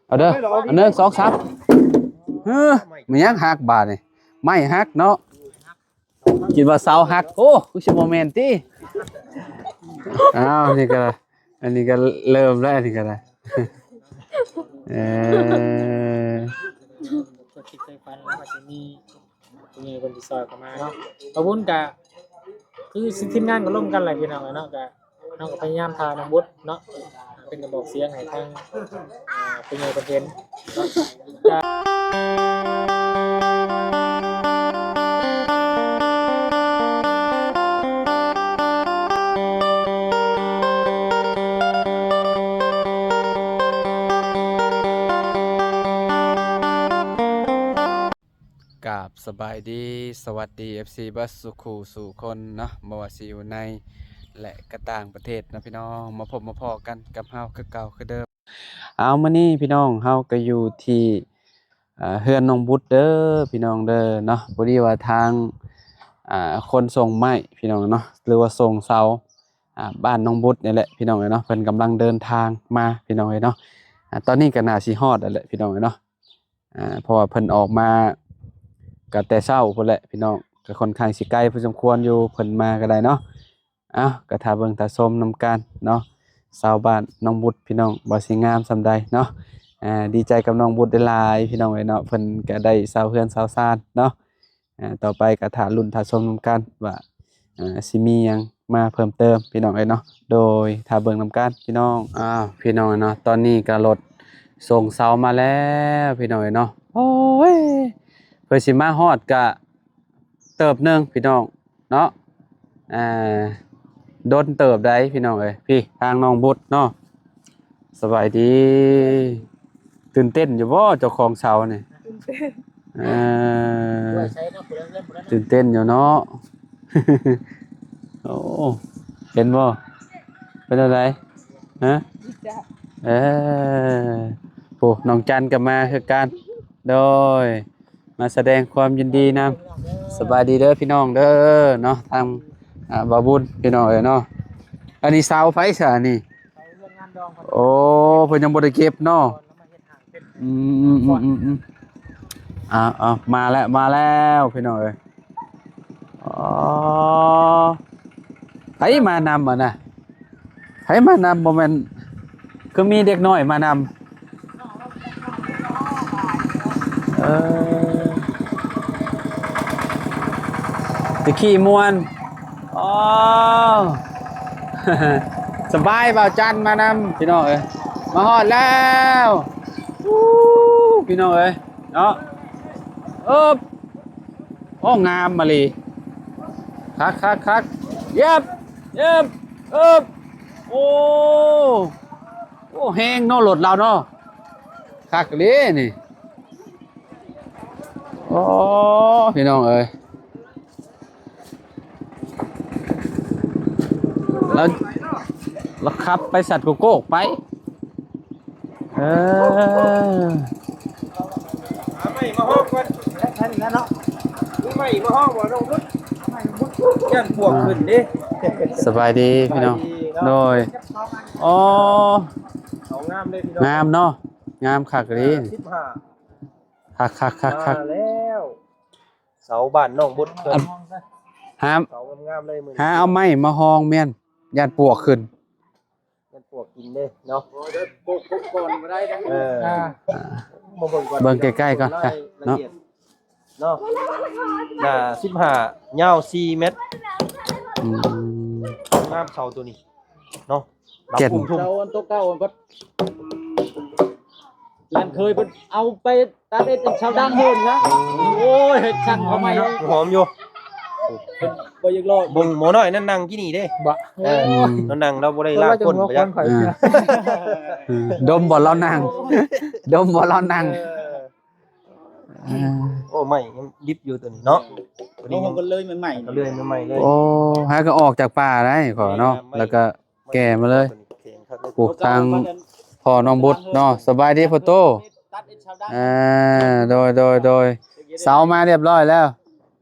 ເອົາເດີ ອັນໜຶ່ງ ສອງ ສາມ ເຮີ ແມ່ນຫຍັງຫັກບາດນີ້? ໄມ້ຫັກເນາະ ຄິດວ່າເສົາຫັກ. ໂອ້ ຄືຊິບໍ່ແມ່ນຕິ? ອ້າວ ນີ້ກໍ ອັນນີ້ກໍເລີ່ມແລ້ວ ອັນນີ້ກໍໄດ້ ເອີ ເພິ່ນຄິດໃສ່ຝັນວ່າຊິມີຜູ້ໃຫຍ່ເພິ່ນຊິຊ່ອຍເຂົ້າມາເນາະ. ຂອບຄຸນກະ ຄືທີມງານກໍລົມກັນແຫຼະ ພີ່ນ້ອງເອີຍເນາະ. ກະ ເຮົາກໍພະຍາຍາມພານ້ອງບຸດເນາະ ເປັນກະບອກສຽງໃຫ້ທາງ ອ່າ ຜູ້ໃຫຍ່ເພິ່ນເຫັນເນາະ. ກາບສະບາຍດີ ສະຫວັດດີ ເອັຟຊີ ເບິດສູ່ຄູ່ສູ່ຄົນເນາະ ບໍ່ວ່າຊິຢູ່ໃນ ແລະ ກະຕ່າງປະເທດເນາະພີ່ນ້ອງ ມາພົບມາພໍ້ກັນກັບເຮົາຄືເກົ່າຄືເດີມ. ເອົາ ມື້ນີ້ພີ່ນ້ອງ ເຮົາກໍຢູ່ທີ່ ເອີ ເຮືອນນ້ອງບຸດເດີພີ່ນ້ອງເດີເນາະ. ພໍດີວ່າທາງ ອ່າ ຄົນສົ່ງໄມ້ພີ່ນ້ອງເນາະ ຫຼືວ່າສົ່ງເສົາ ອ່າ ບ້ານນ້ອງບຸດນີ້ແຫຼະພີ່ນ້ອງເອີຍເນາະ ເພິ່ນກຳລັງເດີນທາງມາພີ່ນ້ອງເອີຍເນາະ. ອ່າ ຕອນນີ້ກໍໜ້າຊິຮອດແລ້ວແຫຼະພີ່ນ້ອງເອີຍເນາະ ອ່າ ເພາະວ່າເພິ່ນອອກມາກໍແຕ່ເຊົ້າພຸ້ນແຫຼະພີ່ນ້ອງ ກໍຄ່ອນຂ້າງຊິໄກພໍສົມຄວນຢູ່ ເພິ່ນມາກໍໄດ້ເນາະ. ເອົ້າ ກໍຖ້າເບິ່ງຖ້າຊົມນຳກັນເນາະ ຊາວບ້ານນ້ອງບຸດພີ່ນ້ອງ ວ່າຊິງາມສ່ຳໃດເນາະ. ອ່າ ດີໃຈກັບນ້ອງບຸດຫຼາຍໆ ພີ່ນ້ອງເອີຍເນາະ ເພິ່ນກໍໄດ້ເຊົ່າເຮືອນເຊົ່າຊານເນາະ. ອ່າ ຕໍ່ໄປກໍຖ້າລຸ້ນຖ້າຊົມນຳກັນວ່າ ອ່າ ຊິມີຫຍັງມາເພີ່ມເຕີມພີ່ນ້ອງເອີຍເນາະ. ໂດຍ ຖ້າເບິ່ງນຳກັນພີ່ນ້ອງ. ອ້າວ ພີ່ນ້ອງເນາະ ຕອນນີ້ກໍລົດສົ່ງເສົາມາແລ້ວພີ່ນ້ອງເອີຍເນາະ. ໂອ້ຍ ເພື່ອຊິມາຮອດກະເຕີບໜຶ່ງພີ່ນ້ອງເນາະ ອ່າ ດົນເຕີບໃດ໋ພີ່ນ້ອງເອີຍ. ພີ້ທາງນ້ອງບຸດເນາະ ສະບາຍດີ. ຕື່ນເຕັ້ນຢູ່ບໍ່ເຈົ້າຂອງເສົານີ້? ຕື່ນເຕັ້ນ ເອີ ຕື່ນເຕັ້ນຢູ່ເນາະ. ໂອ້ ເຫັນບໍ່ ເປັນແນວໃດ? ຮະ ເອີ ໂອ້ ນ້ອງຈັນກໍມາຄືກັນ. ໂດຍ ມາສະແດງຄວາມຍິນດີນຳ. ສະບາຍດີເດີພີ່ນ້ອງເດີເນາະ ທາງ ອ່າ ບ່າວບຸນພີ່ນ້ອງເອີຍເນາະ. ອັນນີ້ເສົາໃຜຊະນີ້? ໂອ້ ເພິ່ນຍັງບໍ່ໄດ້ເກັບເນາະ. ອືມໆໆໆ ເອົາໆ ມາແລ້ວ ມາແລ້ວພີ່ນ້ອງເອີຍ. ອໍ ໃຜມານຳຫັ້ນນະ? ໃຜມານຳ? ບໍ່ແມ່ນ ຄືມີເດັກນ້ອຍມານຳ? ເອີ ຈະຂີ່ມ່ວນ. ອໍ ສະບາຍ ບ່າວຈັນມານຳ ພີ່ນ້ອງເອີຍ. ມາຮອດແລ້ວ ອູ້ ພີ່ນ້ອງເອີຍເນາະ. ເອີບ ໂອ້ ງາມມາລີ ຄັກໆໆ. ເຢັບ ເຢັບ ເອີບ ໂອ້ ໂອ້ ແຮງເນາະ ລົດລາວເນາະ ຄັກເລີນີ້. ໂອ້ ພີ່ນ້ອງເອີຍ ລາວ ລາວຂັບໄປສັດໂກໂກກໄປ. ເອີ ຫາໄມ້ມາຫ້ອງກ່ອນ ແລ້ວເນາະ ເອົາໄມ້ມາຫ້ອງບໍ່ນ້ອງບຸດ ຢ້ານປວກຂຶ້ນເດ້. ສະບາຍດີພີ່ນ້ອງ ສະບາຍດີເນາະ ໂດຍ. ອໍ ເອົາງາມເດ້ພີ່ນ້ອງ ງາມເນາະ ງາມຄັກເລີ ສິບຫ້າ ຄັກໆໆໆ ມາແລ້ວ ເສົາບ້ານນ້ອງບົດເພິ່ນ ຫາ ເສົາງາມໆເລີຍມື້ນີ້ ຫາເອົາໄມ້ມາຮອງແມ່ນ ຢ້ານປວກຂຶ້ນ ຢ້ານປວກກິນເດ້ເນາະ ໂອ້ຍ ເດີ ປົກ ປົກກ່ອນບໍ່ໄດ້ເດີ ເອີ ອ່າ ມາເບິ່ງກ່ອນ ເບິ່ງໃກ້ໆກ່ອນ ລາຍລະອຽດ ເນາະ ເນາະ ໜ້າສິບຫ້າ ຍາວສີ່ແມັດ ອືມ ງາມເສົາໂຕນີ້ເນາະ ແກ່ນ ເສົາອັນໂຕເກົ່າອັນກໍ ຫຼານເຂີຍເພິ່ນເອົາໄປຕັດເອັດເອົາເສົາດັງເຮີນຊະ ໂອ້ຍ ເຮັດຊ່າງເຂົາໃໝ່ ຫອມຢູ່ ເພິ່ນບໍ່ຢາກລອດ ເບິ່ງໝໍນ້ອຍນັ້ນນັ່ງທີ່ນີ້ເດ້ ບໍ່ ເອີ ອືມ ລາວນັ່ງ ລາວບໍ່ໄດ້ລ້າງກົ້ນ ເອີ ດົມບໍ່ລາວນັ່ງ ດົມບໍ່ລາວນັ່ງ ເອີ ເອີ ໂອ້ ໄມ້ຍັງດິບຢູ່ຕົວນີ້ເນາະ ໂອ້ ກໍເລີຍໃໝ່ໆ ກໍເລີຍໃໝ່ໆເລີຍ ໂອ້ ຫາກໍອອກຈາກປ່າໄດ້ ຂໍເນາະ ແມ່ນ ແລ້ວກໍ ແກ່ມາເລີຍ ໂອ້ ທາງພໍ່ນ້ອງບຸດເນາະ ສະບາຍດີພໍ່ໂຕ ອ່າ ໂດຍ ໂດຍ ໂດຍ ເສົາມາຮຽບຮ້ອຍແລ້ວ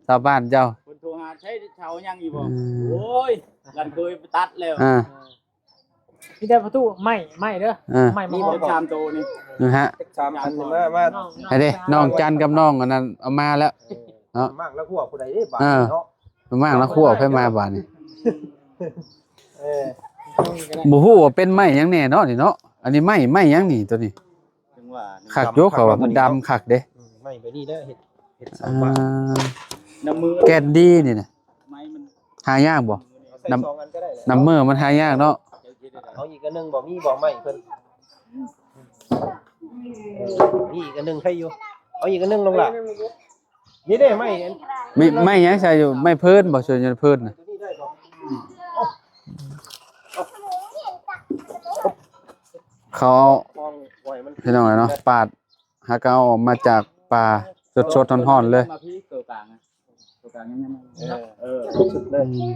ຊາວບ້ານເຈົ້າ ເພິ່ນໂທຫາໃຊ້ເສົາຍັງຢູ່ບໍ່ ອືມ ໂອ້ຍ ຫຼານເຂີຍໄປຕັດແລ້ວ ອ່າ ມີແຕ່ປະຕູໄມ້ ໄມ້ເດີ ເອີ ໄມ້ມາຫ້ອງ ມີບໍ່ ສາມໂຕນີ້ ນະຮະ ສາມອັນ ມາ ມາ ໃຫ້ເດ້ ນ້ອງຈັນກັບນ້ອງອັນນັ້ນເອົາມາແລ້ວ ເອີ ເນາະ ໝາກລະຫົວຜູ້ໃດເດ້ບາດ ເອີ ເນາະ ໝາກລະຫົວໃຜມາບາດນີ້ ເອີ ບໍ່ຮູ້ວ່າເປັນໄມ້ຫຍັງແນ່ເນາະນີ້ເນາະ ອັນນີ້ໄມ້ ໄມ້ຫຍັງນີ້ໂຕນີ້ ຈັ່ງວ່າ ຄັກຢູ່ ເຂົາວ່າມັນດຳຄັກເດ້ ອືມ ໄມ້ແບບນີ້ແຫຼະ ເຮັດ ເຮັດເສົາ ອ່າ ບ້ານ ນ້ຳມື ແກ່ນດີນີ້ນະ ໄມ້ມັນຫາຍາກບໍ່? ເອົາໃສ່ ນ້ຳ ສອງອັນກໍໄດ້ແຫຼະ ນ້ຳມືມັນຫາຍາກເນາະ ເອົາອີກອັນໜຶ່ງບໍ່? ມີບໍ່ໄມ້ເພິ່ນ? ເອີ ມີອີກອັນໜຶ່ງໃຫ້ຢູ່ ເອົາອີກອັນໜຶ່ງລົງລະ ນີ້ເດ້ໄມ້ອັນ ມີໄມ້ຫຍັງໃສ່ຢູ່? ໄມ້ເພີນບໍ່? ສ່ວນໃຫຍ່ເພີນນະ ຕົວນີ້ໄດ້ບໍ່? ເຂົາ ພີ່ນ້ອງເອີຍເນາະ ປາດ ຫາກະເອົາອອກມາຈາກປ່າສົດໆຮ້ອນໆເລີຍ ມາພີ້ເກີກາງ ເກີກາງຍັງ ເອີ ເອີ ສຸດເລີຍ ອືມ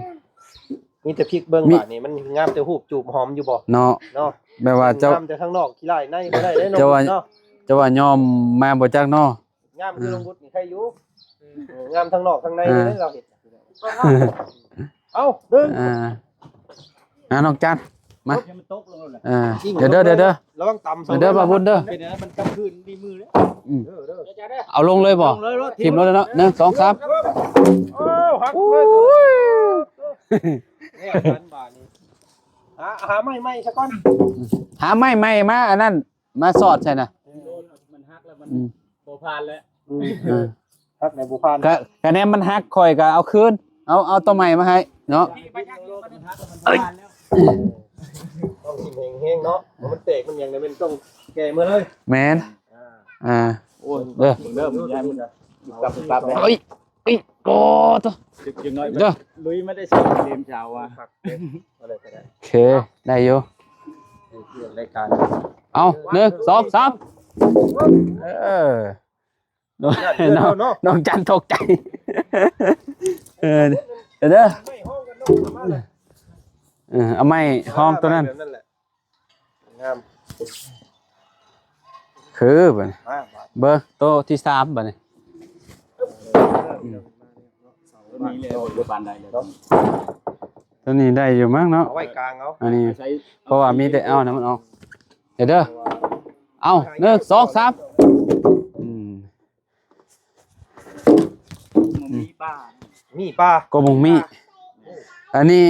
ມີແຕ່ພິກເບິ່ງ ມີ ບາດນີ້ມັນງາມແຕ່ຮູບ ຈູບຫອມຢູ່ບໍ່ ເນາະ ເນາະ ແບບວ່າເຈົ້າ ງາມແຕ່ທາງນອກ ຂີ້ຮ້າຍໃນບໍ່ໄດ້ເດ້ ເຈົ້າວ່າ ເນາະ ເຈົ້າວ່າຍອມມາບໍ່ຈັກເນາະ ງາມຄື ອ່າ ນ້ອງບຸດນີ້ໃຄຢູ່ ເອີ ງາມທັງນອກທັງໃນ ອ່າ ເດ້ ລາວເຮັດ ເອົ້າ ດຶງ ອ່າ ອ່າ ນ້ອງຈັນ ມາ ໃຫ້ມັນຕົກລົງແລ້ວແຫຼະ ເອີ ເດີ ເດີ ເດີ ລະວັງຕຳ ເດີ ບ່າວບຸນເດີ ເປັນອັນນັ້ນມັນກັບຄືນດີມືເດ້ ອືມ ເດີ ເດີ ເອົາລົງເລີຍບໍ່? ເອົາລົງເລີຍ ຖິ້ມລົງເລີຍເນາະ ໜຶ່ງ ສອງ ສາມ ໂອ້ ຫັກເລີຍ ໂອ້ຍ ແລ້ວກັນບາດນີ້ ຫາ ຫາໄມ້ໃໝ່ຊະກ່ອນ ຫາໄມ້ໃໝ່ມາອັນນັ້ນ ມາສອດໃສ່ນະ ມັນຫັກແລ້ວ ມັນ ອືມ ບໍ່ຜ່ານແລ້ວ ອືມ ເອີ ຫັກແລ້ວບໍ່ຜ່ານ ກະ ກະແນມມັນຫັກ ຂ້ອຍກະເອົາຄືນ ເອົາ ເອົາຕົວໃໝ່ມາໃຫ້ເນາະ ເອີຍ ຕ້ອງຖິ້ມແຮງໆເນາະ ເພາະມັນແຕກມັນຫຍັງນີ້ແມ່ນຕ້ອງແກ່ເໝິດເລີຍ ແມ່ນ ອ່າ ອ່າ ໂອ້ຍ ເດີ ເດີ ເດີ ເອີຍ ເອີຍ ໂອ້ໂຕ ເດັກນ້ອຍເດີ ລຸຍມາໄດ້ສອງເກມເຊົ້າວ່າ ໂອເຄ ໄດ້ຢູ່ ເອົາ ໜຶ່ງ ສອງ ສາມ ເອີ ນ້ອງ ນ້ອງຈັນຕົກໃຈ ເອີ ເດີ ເອີ ເອົາໄມ້ຮອງໂຕນັ້ນ ງາມ ຄືບາດນີ້ ມາ ມາ ເບິ່ງໂຕທີສາມບາດນີ້ ໂຕນີ້ແຫຼະ ບໍ່ປານໃດແລ້ວ ໂຕນີ້ໄດ້ຢູ່ມັ້ງເນາະ ເອົາໄວ້ກາງເອົາ ອັນນີ້ ເພາະວ່າມີແຕ່ເອົານຳມັນອອກ ເດີ ເອົາ ໜຶ່ງ ສອງ ສາມ ອືມ ມີປາ ມີປາ ກໍບໍ່ມີ ອັນນີ້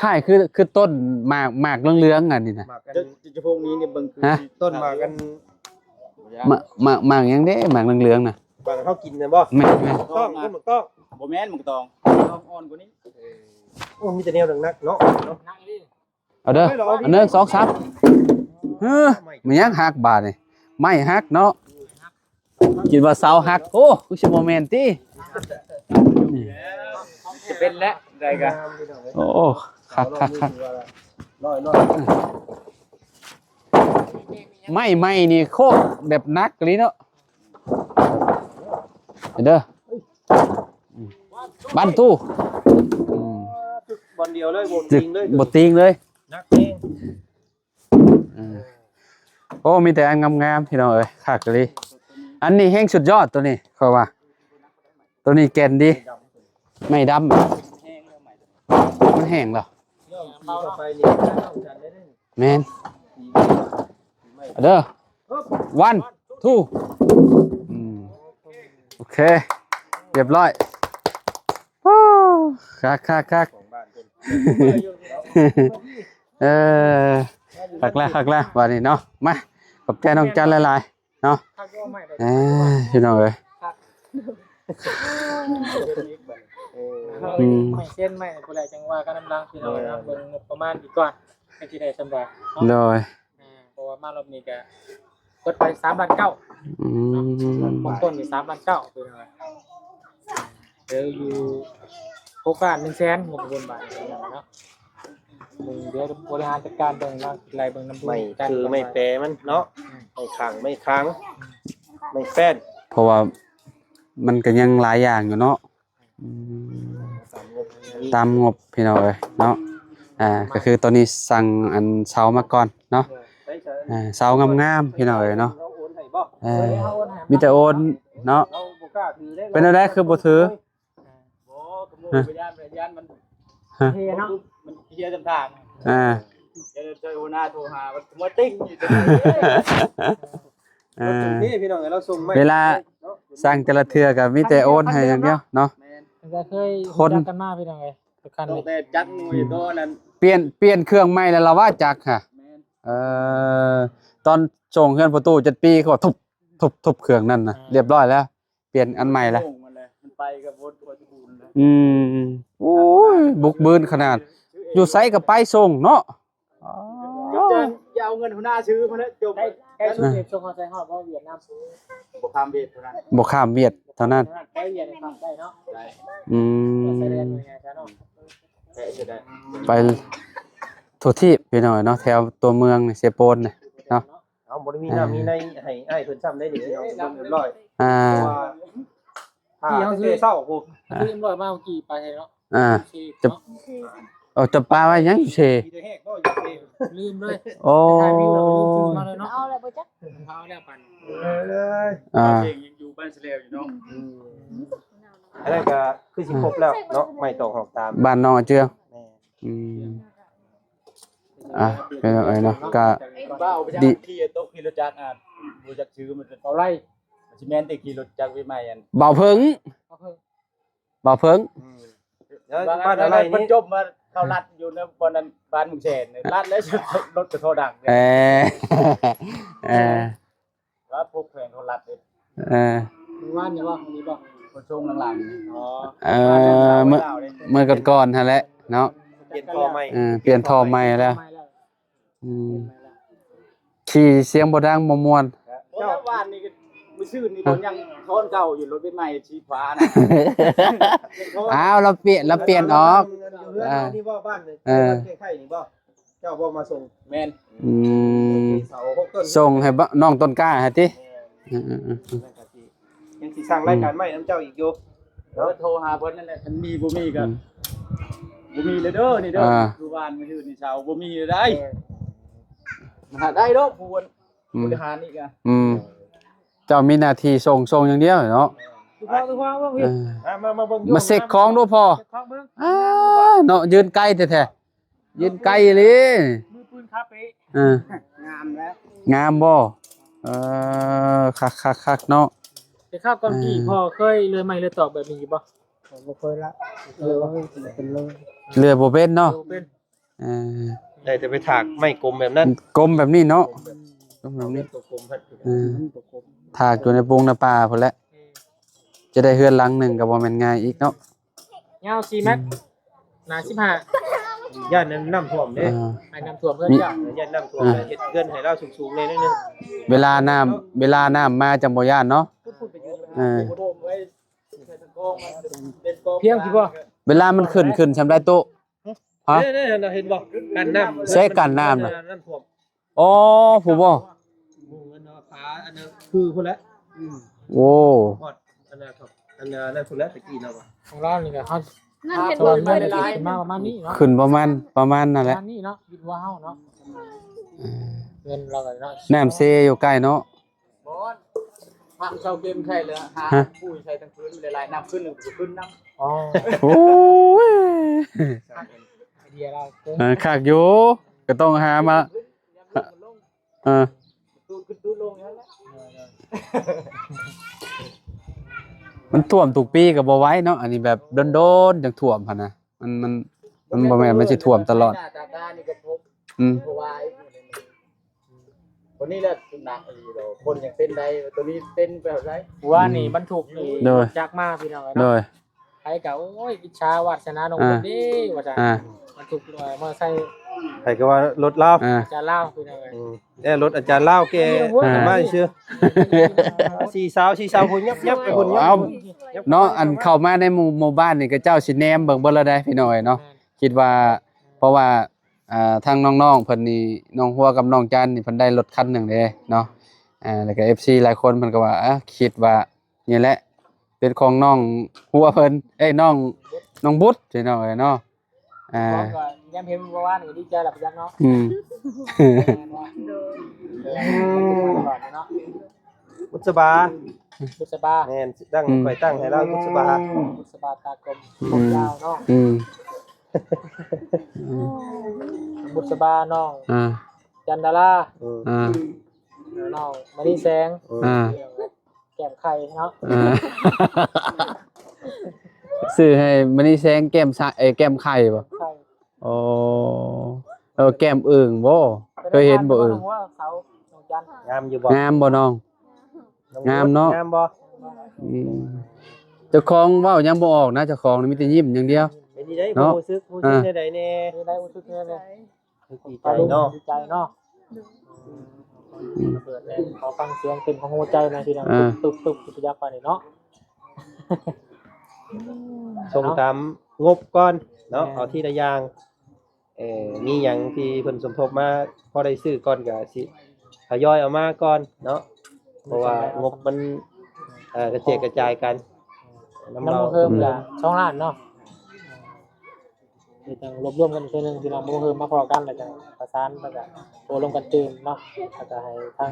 ຄ້າຍໆຄື ຄືຕົ້ນໝາກ ໝາກເຫຼືອງໆອັນນີ້ນະ ໝາກອັນ ຈະ ຈະ ຈະພວກນີ້ນີ້ເບິ່ງຄື ຮະ ຕົ້ນໝາກອັນ ໝາກ ໝາກ ໝາກຫຍັງເດ້ ໝາກເຫຼືອງໆນະ ໝາກເຮົາກິນນະບໍ່ ແມ່ນໆ ຕ້ອງ ໝາກຕ້ອງ ບໍ່ແມ່ນໝາກຕ້ອງ ຕ້ອງອ່ອນກວ່ານີ້ ເອີ ໂອ້ ມີແຕ່ແນວໜັກໆເນາະ ໜັກອີ່ຫຼີ ເອົາເດີ ເອົາເດີ ອັນໜຶ່ງ ສອງ ສາມ ເຮີ ແມ່ນຫຍັງຫັກບາດນີ້ ໄມ້ຫັກເນາະ ຄິດວ່າເສົາຫັກ ໂອ້ ຄືຊິບໍ່ແມ່ນຕິ ຈະເປັນແຫຼະ ໄດ້ກະ ໂອ້ ຄັກໆໆ ໄມ້ໃໝ່ນີ້ໂຄດແບບໜັກອີ່ຫຼີເນາະ ເດີ ບັນຕູ ອືມ ບາດດຽວເລີຍ ບໍ່ຕີງເລີຍ ບໍ່ຕີງເລີຍ ໜັກແຮງ ເອີ ໂອ້ ມີແຕ່ອັນງາມໆ ພີ່ນ້ອງເອີຍ ຄັກອີ່ຫຼີ ອັນນີ້ແຮງສຸດຍອດ ໂຕນີ້ ຂ້ອຍວ່າ ໂຕນີ້ແກ່ນດີ ໄມ້ດຳ ມັນແຫ້ງແລ້ວ ແມ່ນ ເດີ ວັນ ທູ ອືມ ໂອເຄ ຮຽບຮ້ອຍ ໂອ້ ຄັກໆໆ ເອີ ຄັກແລ້ວ ຄັກແລ້ວ ບາດນີ້ເນາະ ມາ ຂອບໃຈນ້ອງຈັນຫຼາຍໆ ເນາະ ເອີ ພີ່ນ້ອງເອີຍ ອືມ ໄມ້ເຊັ່ນໄມ້ຜູ້ໃດຈັ່ງວ່າກັນນຳຫຼັງ ພີ່ນ້ອງເອີຍເນາະ ເບິ່ງງົບປະມານອີກກ່ອນ ຈັ່ງຊິໄດ້ສ່ຳໃດເນາະ ໂດຍ ອ່າ ເພາະວ່າມາລອບນີ້ກະເບິດໄປສາມລ້ານເກົ້າ ອືມ ເບື້ອງຕົ້ນນີ້ສາມລ້ານເກົ້າ ພີ່ນ້ອງເອີຍ ເຫຼືອຢູ່ຫົກລ້ານໜຶ່ງແສນ ງົບປະມານບາດນີ້ເນາະ ເບິ່ງ ດຽວບໍລິຫານຈັດການເບິ່ງເນາະ ໄລ່ເບິ່ງນຳ ໄມ້ຄືໄມ້ແປມັນເນາະ ອືມ ໄມ້ຂ້າງ ໄມ້ຄາງ ອືມ ໄມ້ແປ້ນ ເພາະວ່າມັນກະຍັງຫຼາຍຢ່າງຢູ່ເນາະ ອືມ ຕາມງົບ ພີ່ນ້ອງເອີຍເນາະ ອ່າ ກະຄືຕອນນີ້ສັ່ງອັນເສົາມາກ່ອນເນາະ ອ່າ ເສົາງາມໆ ພີ່ນ້ອງເອີຍເນາະ ເອີ ມີແຕ່ໂອນເນາະ ເປັນແນວໃດຄືບໍ່ຖື? ບໍ່ ກະບໍ່ໄປຢ້ານ ໄປຢ້ານມັນ ຮະ ເພເນາະ ມັນເພຈຳທາງ ອ່າ ດຽວເຈົ້າຫົວໜ້າໂທຫາວ່າຕົວຈິງຢູ່ ເອີ ນີ້ພີ່ນ້ອງເອີຍ ລາວສົ່ງມາ ເວລາ ເນາະ ສັ່ງແຕ່ລະເທື່ອກໍມີແຕ່ໂອນໃຫ້ຢ່າງດຽວເນາະ ແມ່ນ ຕັ້ງແຕ່ເຄີຍຮູ້ຈັກກັນມາພີ່ນ້ອງເອີຍ ທຸກຄັນ ຕັ້ງແຕ່ຈັກໜ່ວຍ ອືມ ໂຕນັ້ນ ປ່ຽນ ປ່ຽນເຄື່ອງໃໝ່ແລ້ວລະວ່າຈັກຫະ ແມ່ນ ເອີ ຕອນສົ່ງເຮືອນພໍ່ຕູ້ຈັດປີ ເຂົາທຸບ ທຸບ ທຸບເຄື່ອງນັ້ນນະ ອ່າ ລຽບຮ້ອຍແລ້ວ ປ່ຽນອັນໃໝ່ລະ ມັນໄປກັບລົດ ອືມ ໂອ້ຍ ບຸກບືນຂະໜາດ ຢູ່ໃສກໍໄປສົ່ງເນາະ ອໍ ຈົນຈະ ຈະເອົາເງິນຫົວໜ້າຊື້ພຸ້ນແຫຼະ ຈົບ ໃກ້ ໃກ້ສຸດນີ້ສົ່ງເຂົ້າໃສ່ຮອດບໍ່ຫວຽດນາມ ບໍ່ຂ້າມຫວຽດເທົ່ານັ້ນ ບໍ່ຂ້າມຫວຽດເທົ່ານັ້ນ ໄປຫວຽດຂ້າມໄດ້ເນາະ ໄດ້ ອືມ ຊາຍແດນຫວ່າງ່າຍຊະເນາະ ແພະຊິໄດ້ ໄປທົ່ວທີບພີ່ນ້ອງເນາະ ແຖວຕົວເມືອງນີ້ ເຊໂປນນີ້ເນາະ ເອົາ ບໍ່ໄດ້ມີນ້ຳ ເອີ ມີໃນໃຫ້ອ້າຍເພິ່ນຊ້ຳໄດ້ນີ້ ພີ່ນ້ອງ ເບິ່ງຮຽບຮ້ອຍ ອ່າ ເພາະວ່າ ອ່າ ທີ່ເຮົາຊື້ເຊົ້າພຸ້ນ ອ່າ ທີ່ເອັມຮ້ອຍມາເມື່ອກີ້ໄປເນາະ ອ່າ ທີ່ ຈະ ເນາະ ເອົາ ຈະປາໄວ້ຫຍັງຢູ່ເຊ ທີ່ໄດ້ແຮກບໍ່ຢູ່ເຊ ລືມເລີຍ ໂອ້ ໄປຖ່າຍວິວແລ້ວກໍລືມຊື້ມາເລີຍເນາະ ເອົາແລ້ວບໍ່ຈັກ ເອົາແລ້ວປານນີ້ ເອີຍ ອ່າ ເອງຍັງຢູ່ບ້ານສະແລວຢູ່ເນາະ ອືມ ອັນນັ້ນກໍຄືຊິຄົບແລ້ວເນາະ ໄມ້ຕອກຫອກຕາມ ບ້ານນ້ອງອາເຈືອງ ແມ່ນ ອືມ ອ່ະ ເປັນຈັ່ງໃດເນາະ ກະ ບ້າໄປຈັກ ດີ ຂີ່ຕົກຂີ່ລົດຈັກ ອ່າ ບໍ່ຈັກຊື່ມັນເປັນເອົາໄລ່ ມັນຊິແມ່ນແຕ່ຂີ່ລົດຈັກໄປໃໝ່ ອັນ ບ່າວເຜິ້ງ ບ່າວເຜິ້ງ ອືມ ແລ້ວບ້ານອາໄລນີ້ ເພິ່ນຈົບມາເຂົ້າລັດຢູ່ໃນບ່ອນນັ້ນ ບ້ານເມືອງແສນ ລັດແລ້ວ ລົດກະທໍ່ດັງ ເອີ ເອີ ວ່າພວກແຂວງເຂົາລັດເດ້ ເອີ ມື້ວານນີ້ບໍ່ ນີ້ບໍ່ ຄົນຊົງຫຼັງໆນີ້ ອໍ ເອີ ມື້ ມື້ກ່ອນໆຫັ້ນແຫຼະເນາະ ປ່ຽນທໍ່ໃໝ່ ເອີ ປ່ຽນທໍ່ໃໝ່ແລ້ວ ອືມ ຂີ່ສຽງບໍ່ດັງບໍ່ມ່ວນ ເຈົ້າ ວານນີ້ກໍມື້ຊືນນີ້ກໍຍັງທ້ອນເກົ່າຢູ່ ລົດເບັນໃໝ່ສີຟ້ານະ ອ້າວ ລາວປ່ຽນ ລາວປ່ຽນອອກ ຢູ່ເຮືອນເຮົານີ້ບໍ່ ບ້ານນີ້ ເອີ ບ້ານແກ້ງໄຂ່ນີ້ບໍ່ ເຈົ້າບໍ່ມາສົ່ງ ແມ່ນ ອືມ ເສົາຫົກຕົ້ນ ສົ່ງໃຫ້ນ້ອງຕົ້ນກ້າຫັ້ນຕິ ເອີ ເອີໆໆ ນັ້ນກໍຊິ ຍັງຊິສ້າງລາຍການໃໝ່ນຳເຈົ້າອີກຢູ່ ເອີ ໂທຫາເພິ່ນນັ້ນແຫຼະ ຄັນມີບໍ່ມີກໍ ອືມ ບໍ່ມີເລີຍເດີນີ້ເດີ ອ່າ ຄືວານມື້ອື່ນນີ້ເຊົ້າບໍ່ມີເລີຍໄດ ເອີ ມັນຫາໄດ້ດອກຜູ້ ອືມ ບໍລິຫານອີກອະ ອືມ ເຈົ້າມີໜ້າທີ່ສົ່ງ ສົ່ງຢ່າງດຽວເນາະ ເອີ ມາ ມາ ມາເບິ່ງ ມາເຊັກຂອງດູພໍ່ ເຊັກຂອງເບິ່ງ ອ່າ ເນາະ ຢືນໄກແທ້ໆ ຢືນໄກອີ່ຫຼີ ມືປືນຂາເປະ ເອີ ງາມແລ້ວ ງາມບໍ່ ເອີ ຄັກໆໆເນາະ ແຕ່ຄາວກ່ອນ ເອີ ກີ້ພໍ່ເຄີຍເລື່ອຍໄມ້ເລື່ອຍຕອກແບບນີ້ຢູ່ບໍ່ ບໍ່ເຄີຍລະ ເອີ ເລື່ອຍບໍ່ເປັນເນາະ ເລື່ອຍບໍ່ເປັນ ເອີ ໄດ້ແຕ່ໄປຖາກໄມ້ກົມແບບນັ້ນ ກົມແບບນີ້ເນາະ ກົມແບບນີ້ ເອີ ຖາກຢູ່ໃນປົງໃນປ່າພຸ້ນແຫຼະ ຈະໄດ້ເຮືອນຫຼັງໜຶ່ງກໍບໍ່ແມ່ນງ່າຍອີກເນາະ ຍາວສີ່ແມັດ ໜາສິບຫ້າ ຢ້ານນ້ຳຖ້ວມເດ້ ອ່າ ໃຫ້ນ້ຳຖ້ວມເຮືອນເຈົ້າ ຢ້ານນ້ຳຖ້ວມ ອ່າ ເຮັດເຮືອນໃຫ້ລາວສູງໆແດ່ໜ້ອຍໜຶ່ງ ເວລານ້ຳ ເວລານ້ຳມາຈັ່ງບໍ່ຢ້ານເນາະ ເອີ ພຽງຊິບໍ່ ເວລາມັນຂຶ້ນ ຂຶ້ນຊ່ຳໃດໂຕ ຮະ ເດ້ໆ ເຫັນບໍ່ ກັນນ້ຳ ໃຊ້ກັນນ້ຳນະ ນ້ຳຖ້ວມ ອໍ ຜູ້ບໍ່ ໝູ່ເງິນເນາະ ຜາອັນນັ້ນຄືພຸ້ນແຫຼະ ອືມ ໂອ້ ຮອດອັນນັ້ນ ອັນນັ້ນພຸ້ນແຫຼະ ຕະກີ້ເນາະ ຂອງລາວນີ້ກໍເຮົາ ນັ້ນເຫັນບໍ່ ຂຶ້ນມາປະມານນີ້ເນາະ ຂຶ້ນປະມານ ປະມານນັ້ນແຫຼະ ປະມານນີ້ເນາະ ຢູ່ຫົວເຮົາເນາະ ເອີ ເງິນລາວກໍເນາະ ນ້ຳເຊຢູ່ໃກ້ເນາະ ບໍ່ ພັງເສົາເຂັມໃສ່ແລ້ວຫາ ຮະ ປຸ໋ຍໃສ່ທັງຄືນ ຫຼາຍໆ ນ້ຳຂຶ້ນ ມັນກໍຂຶ້ນນຳ ອໍ ໂອ້ຍ ໄອເດຍລາວເກີນ ເອີ ຄັກຢູ່ ກໍຕ້ອງຫາມາ ເອີ ມັນຖ້ວມທຸກປີກໍບໍ່ໄຫວເນາະ ອັນນີ້ແບບດົນໆ ຈັ່ງຖ້ວມຫັ້ນນະ ມັນ ມັນ ມັນບໍ່ແມ່ນມັນຊິຖ້ວມຕະຫຼອດ ອືມ ຕົວນີ້ແຫຼະໜັກອີ່ຫຼີດອກ ຄົນຍັງເປັນໄດ້ ຕົວນີ້ເປັນແບບໃດ ວ່ານີ້ບັນທຸກນີ້ ໂດຍ ຈັກມາພີ່ນ້ອງເອີຍ ໂດ ເນາະ ຍ ໃຜກໍ ໂອ້ຍ ອິດສາວາດສະໜານ້ອງ ອ່າ ເພິ່ນເດ້ວ່າຊັ້ນ ອ່າ ບັນທຸກ ເອີ ມໍເຕີໄຊ ໃຜກໍວ່າລົດລາວ ອ່າ ຈານລາວພີ່ນ້ອງເອີຍ ອືມ ແຕ່ລົດອາຈານລາວແກ່ ອ່າ ມາຊື່ ສີ່ສາວ ສີ່ສາວ ພຸ້ນ ຍັບໆ ໄປພຸ້ນ ເອົາ ເນາະ ອັນເຂົ້າມາໃນໝູ່ ໝູ່ບ້ານນີ້ ເຂົາເຈົ້າຊິແນມເບິ່ງເບິດແລ້ວເດ້ ພີ່ນ້ອງເອີຍເນາະ ແມ່ນ ຄິດວ່າ ເພາະວ່າ ອ່າ ທາງນ້ອງໆເພິ່ນນີ້ ນ້ອງຫົວກັບນ້ອງຈັນນີ້ ເພິ່ນໄດ້ລົດຄັນໜຶ່ງເດ້ເນາະ ອ່າ ແລ້ວກໍເອັຟຊີຫຼາຍຄົນເພິ່ນກໍວ່າ ເອີ ຄິດວ່ານີ້ແຫຼະ ເປັນຂອງນ້ອງຫົວເພິ່ນ ເອີຍ ນ້ອງ ນ້ອງບຸດ ພີ່ນ້ອງເອີຍເນາະ ອ່າ ແມ່ນບໍ່? ກໍແນມເຫັນເມື່ອວານກໍດີໃຈແລ້ວ ໄປຈັກເນາະ ອືມ ແມ່ນບໍ່? ໂດຍ ເອີ ເນາະ ບຸດສະບາ ບຸດສະບາ ແມ່ນ ຕັ້ງ ອືມ ຂ້ອຍຕັ້ງໃຫ້ລາວບຸດສະບາ ບຸດສະບາຕາກົມ ອືມ ຜົມຍາວເນາະ ອືມ ອືມ ບຸດສະບາ ນ້ອງ ອ່າ ຈັນດາລາ ອືມ ອ່າ ນ້ອງມະນີແສງ ອືມ ອ່າ ແກ້ມໄຂ່ເນາະ ອ່າ ຊື່ໃຫ້ມະນີແສງແກ້ມສະ ເອີ ແກ້ມໄຂ່ບໍ່? ໄຂ່ ອໍ ເອີ ແກ້ມເອີ່ງບໍ່? ເຄີຍເຫັນບໍ່ເອີ່ງ? ງາມຢູ່ບໍ່? ງາມບໍ່ນ້ອງ? ງາມເນາະ ງາມບໍ່? ອືມ ເຈົ້າຂອງເວົ້າຍັງບໍ່ອອກນະ ເຈົ້າຂອງນີ້ມີແຕ່ຍິ້ມຢ່າງດຽວ ເປັນຈັ່ງໃດ ເນາະ ຮູ້ສຶກ ຮູ້ສຶກ ອ່າ ແນວໃດແດ່? ເປັນຈັ່ງໃດ ຮູ້ສຶກແນວໃດ? ດີໃຈເນາະ ດີໃຈເນາະ ອືມ ເປີດແລ້ວ ຂໍຟັງສຽງເຕັ້ນຂອງຫົວໃຈໜ່ອຍພີ່ນ້ອງ ອ່າ ຕຶບໆ ຄືຢາກປານນີ້ເນາະ ສົ່ງຕາມງົບກ່ອນເນາະ ແມ່ນ ເອົາທີລະຢ່າງ ເອີ ມີຫຍັງທີ່ເພິ່ນສົມທົບມາພໍໄດ້ຊື້ກ່ອນ ກໍຊິທະຍອຍເອົາມາກ່ອນເນາະ ເພາະວ່າງົບມັນ ເອີ ກະແຈກກະຈາຍກັນ ນຳ ນຳ ເຮົາ ເພີ່ມ ອືມ ກະສອງລ້ານເນາະ ເຮັດຫຍັງລວບລວມກັນເທື່ອໜຶ່ງ ພີ່ນ້ອງ ບໍ່ເຮີມມາພໍ້ກັນ ແລ້ວກະປະສານ ແລ້ວກະໂທລົມກັນຕື່ມເນາະ ແລ້ວກະໃຫ້ທາງ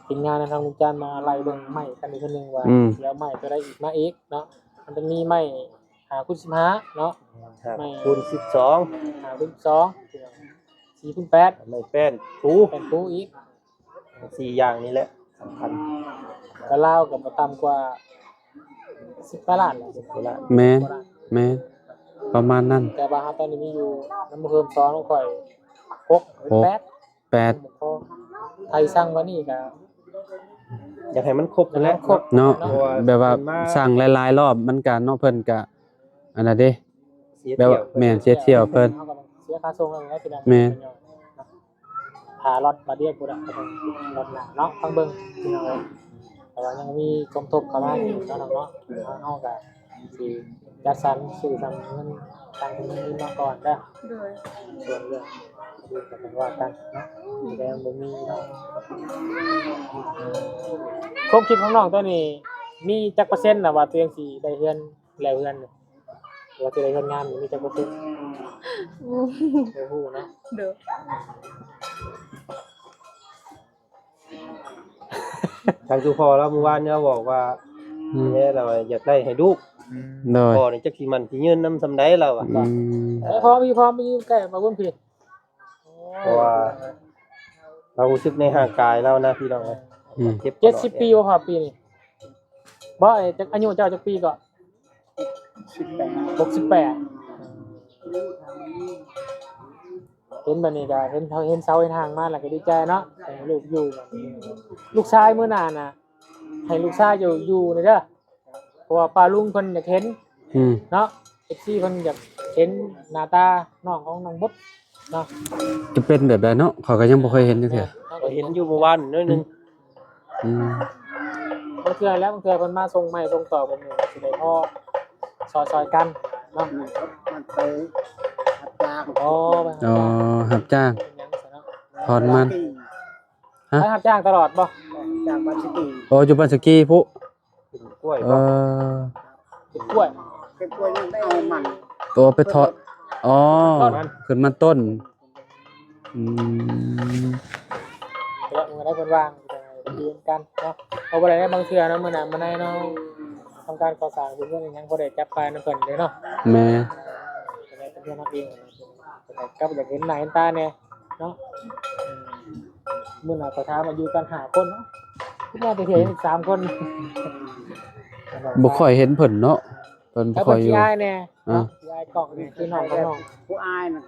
ທີມງານ ທາງລຸງຈັນມາໄລ່ເບິ່ງໄມ້ກັນອີກເທື່ອໜຶ່ງວ່າ ອືມ ຊິເອົາໄມ້ຕົວໃດອີກມາອີກເນາະ ມັນຈະມີໄມ້ຫ້າຄູນສິບຫ້າເນາະ ຫ້າ ໄມ້ ຄູນສິບສອງ ຫ້າຄູນສິບສອງ ສີ່ຄູນແປດ ໄມ້ແປ້ນປູ ແປ້ນປູອີກ ສີ່ຢ່າງນີ້ແຫຼະສຳຄັນ ແຕ່ລາວກໍບໍ່ຕ່ຳກວ່າສິບປາຍລ້ານແຫຼະ ສິບປາຍລ້ານ ແມ່ນ ແມ່ນ ປະມານນັ້ນ ແຕ່ວ່າເຮົາຕອນນີ້ມີຢູ່ນຳເພີ່ມສອງຂອງຂ້ອຍ ຫົກ ຫົກ ແປດ ແປດ ໃຜສັ່ງວ່ານີ້ກໍ ຢາກໃຫ້ມັນຄົບຫັ້ນແຫຼະ ຢາກໃຫ້ມັນຄົບເນາະ ເນາະ ເພາະວ່າ ແບບວ່າ ເພິ່ນມາ ສັ່ງຫຼາຍໆລອບມັນກໍເນາະ ເພິ່ນກໍ ອັນນັ້ນເດ້ ເສຍ ແບບວ່າ ທ່ຽວ ແມ່ນ ເສຍທ່ຽວເພິ່ນ ເຮົາກໍເສຍຄ່າສົ່ງນຳແຫຼະ ພີ່ນ້ອງ ແມ່ນ ເນາະ ຖ້າລັອດບາດດຽວພຸ້ນລະ ລັອດໜ້າເນາະ ຟັງເບິ່ງ ພີ່ນ້ອງເອີຍ ແຕ່ວ່າຍັງມີສົມທົບເຂົ້າມາອີກເນາະ ເນາະ ເຮົາກໍຊິຈັດສັນຊື້ສ່ຳເງິນ ຕາມຈຳນວນເງິນມາກ່ອນເດີ ໂດຍ ສ່ວນເລື່ອງອື່ນກໍຈັ່ງວ່າກັນເນາະ ແຕ່ຍັງບໍ່ມີເນາະ ຄວາມຄິດຂອງນ້ອງຕອນນີ້ມີຈັກເປີເຊັນລະວ່າຕົວເອງຊິໄດ້ເຮືອນ ແລ້ວເຮືອນນີ້ ວ່າຊິໄດ້ເຮືອນງາມນີ້ມີຈັກເປີເຊັນ? ບໍ່ຮູ້ ບໍ່ຮູ້ເນາະ ໂດຍ ທາງຈຸພໍ່ລາວມື້ວານນີ້ລາວບອກວ່າ ອືມ ແມ່ລາວວ່າຢາກໄດ້ໃຫ້ລູກ ອືມ ໂດຍ ພໍ່ນີ້ຈັກຊິໝັ້ນຊິຍືນນຳສ່ຳໃດລາວວ່າ ອືມ ເອີ ພໍ່ມີ ພໍ່ມີ ໃກ້ມາເບິ່ງພີ້ ເພາະວ່າລາວຮູ້ສຶກໃນຮ່າງກາຍລາວນະ ພີ່ນ້ອງເອີຍ ອືມ ເຈັບ ເຈັດສິບປີບໍ່ພໍ່ ປີນີ້ ບໍ່ ເອີ ຈັກ ອາຍຸເຈົ້າຈັກປີເກາະ? ຫົກສິບແປດ ຫົກສິບແປດ ເຫັນບາດນີ້ກໍເຫັນເສົາເຫັນທາງມາແລ້ວກໍດີໃຈເນາະ ໃຫ້ລູກຢູ່ ລູກຊາຍມື້ໜ້ານະ ໃຫ້ລູກຊາຍຢູ່ ຢູ່ນີ້ເດີ ເພາະວ່າປ້າລຸງເພິ່ນຢາກເຫັນ ອືມ ເນາະ ເອັຟຊີເພິ່ນຢາກເຫັນໜ້າຕານ້ອງຂອງນ້ອງບົດເນາະ ຈະເປັນແບບໃດເນາະ ຂ້ອຍກໍຍັງບໍ່ເຄີຍເຫັນຈັກເທື່ອ ເນາະ ເຫັນຢູ່ມື້ວານໜ້ອຍໜຶ່ງ ອືມ ບາງເທື່ອແຫຼະ ບາງເທື່ອເພິ່ນມາສົ່ງໄມ້ສົ່ງຕອກແບບນີ້ ຊິໄດ້ພໍຊ່ອຍໆກັນເນາະ ມັນໄປຮັບຈ້າງ ອໍ ໄປຮັບຈ້າງ ອໍ ຮັບຈ້າງ ເປັນຫຍັງຊັ້ນເນາະ ຖອນມັນ ຮະ ໄປຮັບຈ້າງຕະຫຼອດບໍ່? ຈ້າງບ້ານສະກີ ອໍ ຢູ່ບ້ານສະກີພຸ້ນ ເກັບກ້ວຍ ເອີ ບໍ່? ເກັບກ້ວຍ ເກັບກ້ວຍຍັງໄດ້ເອົາມັນ ໂຕໄປຖອນ ອໍ ຂຶ້ນມັນຕົ້ນ ອືມ ແລ້ວມື້ໃດເພິ່ນວ່າງ ເພິ່ນຢູ່ນຳກັນເນາະ ເພາະວ່າໄດ້ບາງເທື່ອເນາະ ມື້ໜ້າມື້ໃນເນາະ ທຳການກໍ່ສ້າງເຮືອນຫຍັງ ບໍ່ໄດ້ຈັບປາຍນຳເພິ່ນເດ້ເນາະ ແມ່ນ ເປັນເຮືອນເຮົາເອງ ກໍຢາກເຫັນໜ້າເຫັນຕາແດ່ເນາະ ອືມ ມື້ໜ້າກໍຖາມວ່າຢູ່ກັນຫ້າຄົນເນາະ ຄືມາແຕ່ເທື່ອສາມຄົນ ບໍ່ຄ່ອຍເຫັນເພິ່ນເນາະ ເພິ່ນບໍ່ຄ່ອຍຢູ່ ແລ້ວເພິ່ນຂີ້ອາຍແດ່ ອ່າ ເນາະ ຂີ້ອາຍກ້ອງນີ້ ຄືນ້ອງຂອງນ້ອງ ຜູ້ອາຍນັ້ນ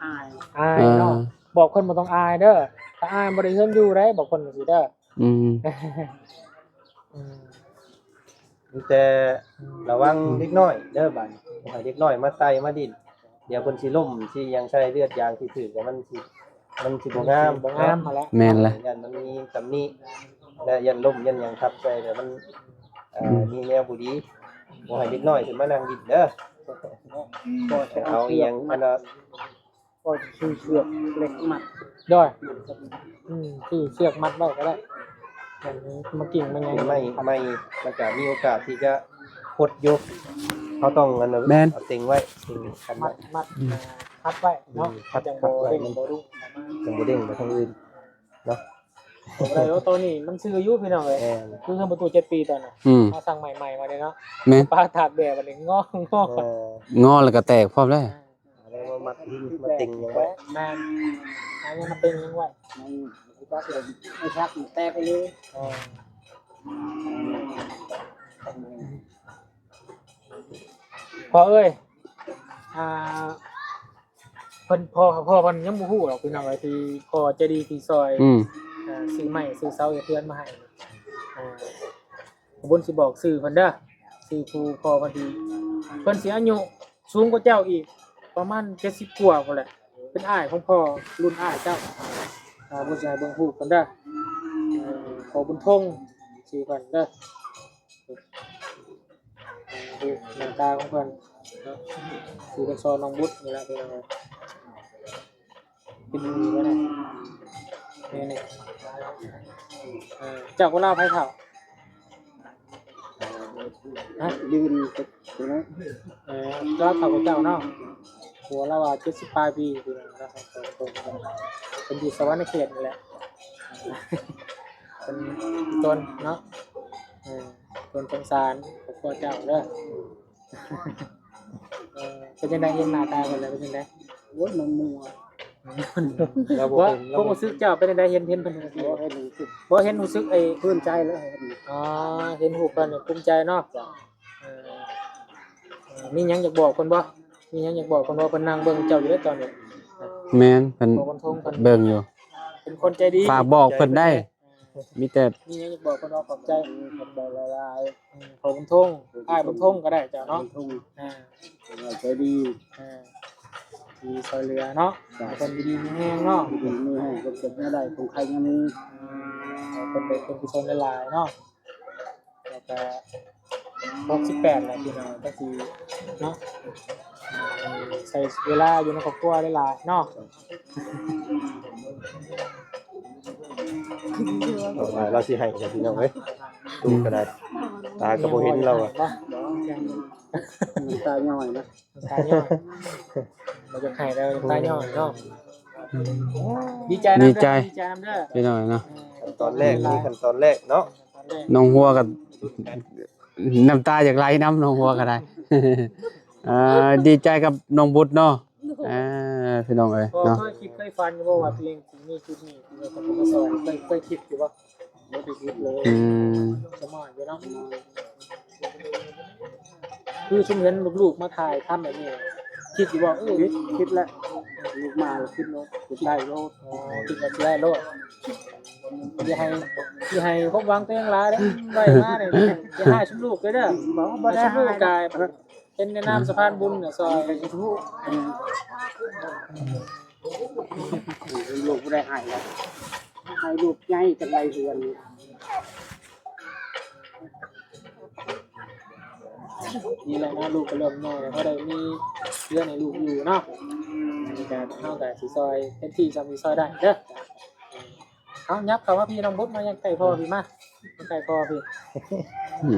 ອາຍ ອາຍເນາະ ເອີ ບອກເພິ່ນບໍ່ຕ້ອງອາຍເດີ ຖ້າອາຍບໍ່ໄດ້ເຮືອນຢູ່ເດ້ ບອກເພິ່ນຈັ່ງຊີ້ເດີ ອືມ ອືມ ມີແຕ່ ອືມ ລະວັງເດັກນ້ອຍເດີບາດນີ້ ບໍ່ໃຫ້ເດັກນ້ອຍມາໄຕ່ມາດິ້ນ ດຽວເພິ່ນຊິລົ້ມຊິຫຍັງໃສ່ ເລືອດຢາງຊິຖືກ ແລ້ວມັນຊິ ມັນຊິບໍ່ງາມ ມັນຊິບໍ່ງາມຫັ້ນແຫຼະ ແມ່ນແຫຼະ ຢ້ານມັນມີຕຳໜິ ແລະ ຢ້ານລົ້ມຢ້ານຫຍັງທັບໃສ່ ແລ້ວມັນ ເອີ ອືມ ມີແນວບໍ່ດີ ບໍ່ໃຫ້ເດັກນ້ອຍຂຶ້ນມານັ່ງດິ້ນເດີ ອືມ ເອົາອີ່ຫຍັງ ອັນນ່າ ກໍຊື້ເຊືອກເຫຼັກມັດ ໂດຍ ອືມ ຊື້ເຊືອກມັດໄວ້ກໍໄດ້ ມັນກິ່ງມັນຫຍັງ ໄມ້ ໄມ້ ມັນກໍມີໂອກາດທີ່ຈະຫົດຢູ່ ເຮົາຕ້ອງອັນນັ້ນ ແມ່ນ ເອົາເຕັງໄວ້ ເຕັງກັນໄວ້ ມັດ ມັດ ອືມ ຮັດໄວ້ເນາະ ອືມ ຮັດ ຈັງບໍ່ເດ້ງ ມັນບໍ່ລຸກ ຈັ່ງບໍ່ເດ້ງໄປທາງອື່ນເນາະ ບໍ່ໄດ້ ໂອ້ ໂຕນີ້ມັນຊື່ຢູ່ພີ່ນ້ອງເອີຍ ແມ່ນ ຄືເຮືອນປະຕູເຈັດປີຕອນນັ້ນ ອືມ ເຮົາສັ່ງໃໝ່ໆມາເດ້ເນາະ ແມ່ນ ປາກຕາກແດດບັດນີ້ງໍ ງໍ ເອີ ງໍແລ້ວກໍແຕກພ້ອມເດ້ ອ່າ ມັດຫີນມາເຕັງຫຍັງໄວ້. ແມ່ນ ຫາຫຍັງມາເຕັງຫຍັງໄວ້. ມັນ ມັນຈັກເລີຍ ໄມ້ສັກມັນແຕກໄປເລີຍ. ອໍ ພໍ່ເອີຍ ອ່າ ເພິ່ນ ພໍ່ ພໍ່ເພິ່ນຍັງບໍ່ຮູ້ດອກພີ່ນ້ອງເອີຍ ທີ່ພໍ່ໃຈດີທີ່ຊ່ອຍ ອືມ ເອີ ຊື້ໄມ້ຊື້ເສົາເຮັດເຮືອນມາໃຫ້. ອ່າ ບຸນຊິບອກຊື່ເພິ່ນເດີ ຊື່ຜູ້ພໍ່ເພິ່ນທີ່ ເພິ່ນຊິອາຍຸສູງກວ່າເຈົ້າອີກ ປະມານເຈັດສິບກວ່າພຸ້ນແຫຼະ ເປັນອ້າຍຂອງພໍ່ ລຸ້ນອ້າຍເຈົ້າ. ອ່າ ບຸນຊິໃຫ້ເບິ່ງຮູບເພິ່ນເດີ ເອີ ພໍ່ບຸນທົງ ຊື່ເພິ່ນເດີ. ອ່າ ຮູບໜ້າຕາຂອງເພິ່ນເນາະ ຄືເພິ່ນສອນນ້ອງບຸດນີ້ແຫຼະພີ່ນ້ອງເອີຍ. ເປັນໝູ່ບໍ່ນະ? ນີ້ ນີ້ ເອີ ເຈົ້າກໍລາວໃຜເຖົ້າ? ຮະ? ຢືນ ເອີ ລາວເຖົ້າກວ່າເຈົ້າເນາະ. ຜົວລາວວ່າເຈັດສິບປາຍປີ ເປັນຢູ່ສະຫວັນນະເຂດນີ້ແຫຼະ. ເປັນຕົ້ນເນາະ ເອີ ຕົ້ນສົງສານຄອບຄົວເຈົ້າເດີ. ເອີ ເປັນຈັ່ງໃດ ເຫັນໜ້າຕາເພິ່ນແລ້ວເປັນຈັ່ງໃດ? ໂອ້ຍ ມັນມົ້ວ ລາວບໍ່ ວ່າ ເປັນ ຄວາມຮູ້ສຶກເຈົ້າເປັນຈັ່ງໃດ ເຫັນ ເຫັນເພິ່ນ? ບໍ່ເຫັນຮູ້ສຶກ ບໍ່ເຫັນຮູ້ສຶກໄອ້ ພູມໃຈເລີຍ. ອໍ ເຫັນຮູບເພິ່ນນີ້ພູມໃຈເນາະ. ເອີ ເອີ ມີຫຍັງຢາກບອກເພິ່ນບໍ່? ມີຫຍັງຢາກບອກເພິ່ນບໍ່? ເພິ່ນນັ່ງເບິ່ງເຈົ້າຢູ່ເດ້ຕອນນີ້. ແມ່ນ ເພິ່ນ ພໍ່ບຸນທົງເພິ່ນເບິ່ງຢູ່ ເປັນຄົນໃຈດີ ຝາກບອກເພິ່ນໄດ້. ມີແຕ່ ມີຫຍັງຢາກບອກເພິ່ນວ່າຂອບໃຈ ຂອບໃຈຫຼາຍໆ. ອືມ ພໍ່ບຸນທົງ ອ້າຍບຸນທົງກໍໄດ້ເຈົ້າເນາະ. ບຸນທົງ ອ່າ ໃຈດີ ອ່າ ທີ່ຊ່ວຍເຫຼືອເນາະ. ໃຫ້ເພິ່ນຢູ່ດີມີແຮງເນາະ ຢູ່ດີມີແຮງ ຄວາມເຈັບແນວໃດຄົງໄຂ້ຍັງມີ ໃຫ້ເພິ່ນໄດ້ເປັນກຸສົນຫຼາຍໆເນາະ. ແລ້ວກໍຫົກສິບແປດແລ້ວພີ່ນ້ອງ ກໍຊິເນາະ ໃຊ້ເວລາຢູ່ໃນຄອບຄົວຫຼາຍໆເນາະ. ເອົາ ລາວຊິໄຫ້ແລ້ວພີ່ນ້ອງເອີຍ ຕູ້ກໍໄດ້ ຕາກໍບໍ່ເຫັນລາວ ນ້ຳຕາຍ້ອຍນະ ນ້ຳຕາຍ້ອຍ ບໍ່ຢາກໄຫ້ແລ້ວ ນ້ຳຕາຍ້ອຍເນາະ. ອືມ ດີໃຈນຳເດີ ດີໃຈ ດີໃຈນຳເດີ ພີ່ນ້ອງເນາະ. ເອີ ຂັ້ນຕອນແລກ ມີຂັ້ນຕອນແລກເນາະ ຂັ້ນຕອນແລກ ນ້ອງຫົວກໍນ້ຳຕາຢາກໄຫຼນຳ ນ້ອງຫົວກໍໄດ້. ເອີ ດີໃຈກັບນ້ອງບຸດເນາະ. ອ່າ ພີ່ນ້ອງເອີຍ ບໍ່ເນາະ ເຄີຍຄິດເຄີຍຝັນຢູ່ບໍ່ວ່າຕົວເອງຊິມີຈຸດນີ້ ທີ່ວ່າເຂົາຈະມາຊ່ອຍ ເຄີຍ ເຄີຍຄິດຢູ່ບໍ່? ບໍ່ໄດ້ຄິດເລີຍ. ອືມ ສະໝາດຢູ່ເນາະ ຄືຊຸມເຫັນລູກໆມາຖ່າຍທຳແບບນີ້ ຄິດຢູ່ບໍ່? ເອີ ຄິດ ຄິດແລ້ວ ລູກມາແລ້ວຄິດໂລດ ຄິດໄດ້ໂລດ. ອໍ ຄິດວ່າຊິໄດ້ໂລດ ຢ່າໃຫ້ ຢ່າໃຫ້ຄວາມຫວັງຕົວເອງຫຼາຍເດ້ ໄດ້ມານີ້ ຢ່າໃຫ້ຊຸມລູກເດີ. ບໍ່ ບໍ່ໄດ້ໃຫ້ ເປັນແນະນຳສະພານບຸນນະ ຊ່ອຍກັນຢູ່ທຸກ ລູກບໍ່ໄດ້ໃຫ້ແລ້ວ ໃຫ້ລູກໃຫຍ່ຈັກໄດ້ເຮືອນ. ນີ້ແຫຼະເນາະ ລູກກໍເລີ່ມໃຫຍ່ແລ້ວ ພໍໄດ້ມີເຮືອນໃຫ້ລູກຢູ່ເນາະ. ອັນນີ້ກໍ ເຮົາກໍຊິຊ່ອຍເຕັມທີ່ສ່ຳທີ່ຊ່ອຍໄດ້ເດີ. ເອົາ ຍັບເຂົ້າມາພີ່ ນ້ອງບຸດ ມາຍັງໃກ້ພໍ່ພີ່ ມາໃກ້ພໍ່ພີ່.